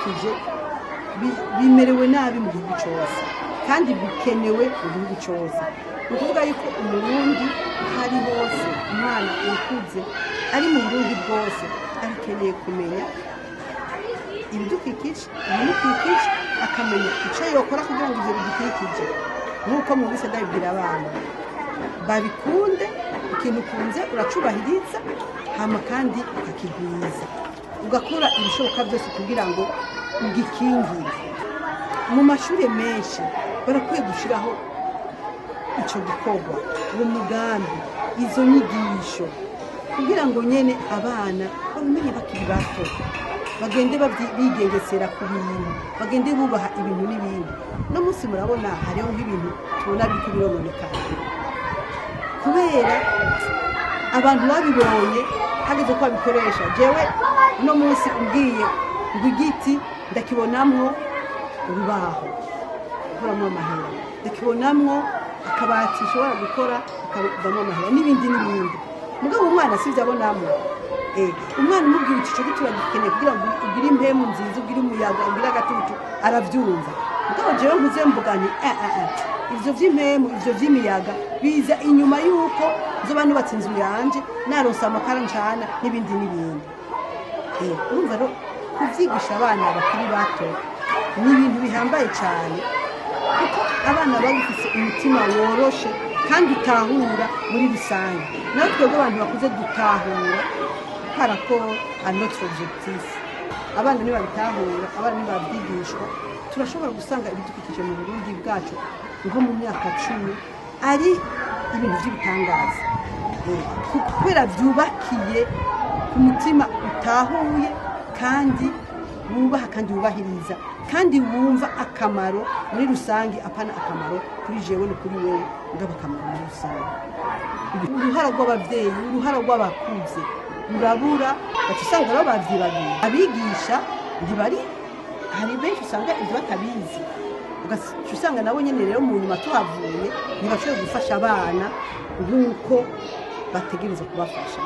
Ibidukikije bimerewe nabi mu gihugu cyose kandi bikenewe mu gihugu cyose. Ni ukuvuga yuko Umurundi hari hose, umwana ukuze ari mu Burundi bwose, arakeneye kumenya ibidukikije, ibimukikije, akamenya icyo yokora kugira ngo ibyo bidukikije, nk'uko mubise ndabibwira abana, babikunde. Ikintu ukunze uracubahiriza, hama kandi ukakigwiza, ugakora ibishoboka byose kugira ngo ugikingire. Mu mashuri menshi barakwiye gushyiraho icyo gikorwa, uwo mugambi, izo nyigisho, kugira ngo nyine abana babimenye bakiri bato, bagende bigengesera ku bintu, bagende bubaha ibintu n'ibindi. No munsi murabona hariho nk'ibintu tubona biriko birononekara kubera abantu babibonye hageze ko babikoresha. Jewe uno munsi umbwiye ngo igiti, ndakibonamwo urubaho gukuramo amahera, ndakibonamwo akabati ushobora gukora akavamo amahera, n'ibindi n'ibindi. Mugabo umwana sivyo abonamwo. Umwana umubwiye uti: "Ico giti uragikeneye kugira ngo ugire impemu nziza, ugire umuyaga, ugire agatutu," aravyumva. Mugabo jewe nkuze mvuga nti: "Eh, eh, eh, ivyo vy'impemu, ivyo vy'imiyaga biza inyuma y'uko nzoba nubatse inzu yanje, naronse amakara ncana, n'ibindi n'ibindi." Urumva rero, kuvyigisha abana bakiri bato ni ibintu bihambaye cyane, kuko abana baba bafise umutima woroshe kandi utahura muri rusange. Naho twebwe abantu bakuze dutahura par rapport à notre objectif, abana ntibabitahura. Abana ntibabyigishwa. Turashobora gusanga ibidukikije mu Burundi bwacu nko mu myaka 10 ari ibintu by'ibitangaza, kubera byubakiye ku mutima utahuye kandi wubaha kandi wubahiriza kandi wumva akamaro muri rusange, apana akamaro kuri jewe no kuri wewe, ngaba akamaro muri rusange. Uruhara rw'ababyeyi, uruhara rw'abakuze rurabura, baca usanga rero bavyibagiye. Abigisha ntibari, hari benshi usanga ibyo batabizi, ugaca usanga nabo nyene rero mu nyuma tuhavuye ntibashoboye gufasha abana nk'uko bategereza kubafasha.